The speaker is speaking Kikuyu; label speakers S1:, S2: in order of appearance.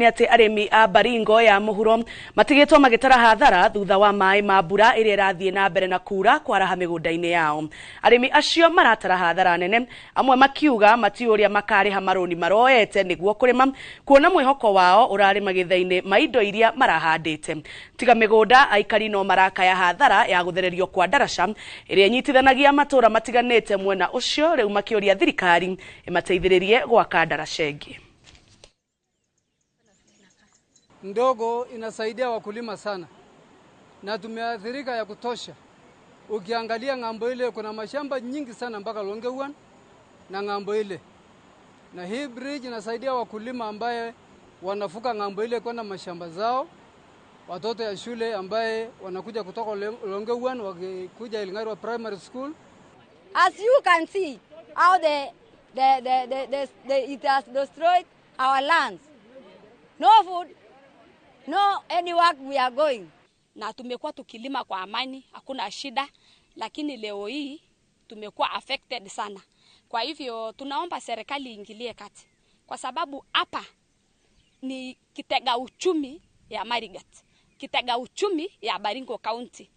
S1: Nĩ atĩ arĩmi a Baringo ya mũhuro matigĩtwo magĩtara hathara thutha wa maĩ ma mbura ĩrĩa ĩrathiĩ na mbere na kura kwaraha mĩgũnda-inĩ yao. Arĩmi acio maratara hathara nene, amwe makiuga matiũĩ ũrĩa makarĩha marũni maroete nĩguo kũrĩma, kuona mwĩhoko wao ũrarĩ magetha-inĩ ma indo iria marahandĩte. Tiga mĩgũnda, aikari no marakaya hathara ya gũthererio kwa ndaraca ĩrĩa ĩnyitithanagia matũũra matiganĩte mwena ũcio, rĩu makĩũria thirikari ĩmateithĩrĩrie gwaka ndaraca ĩngĩ.
S2: Ndogo inasaidia wakulima sana na tumeathirika ya kutosha. Ukiangalia ng'ambo ile kuna mashamba nyingi sana mpaka Longewan na ng'ambo ile, na hii bridge inasaidia wakulima ambaye wanavuka ng'ambo ile kwenda mashamba zao, watoto ya shule ambaye wanakuja kutoka Longewan wakikuja Elngarwa Primary School.
S3: As you can see how the it has destroyed our lands. No food, no any work we are going.
S4: Na tumekuwa tukilima kwa amani, hakuna shida, lakini leo hii tumekuwa affected sana. Kwa hivyo tunaomba serikali iingilie kati, kwa sababu hapa ni kitega uchumi ya Marigat, kitega uchumi ya Baringo County.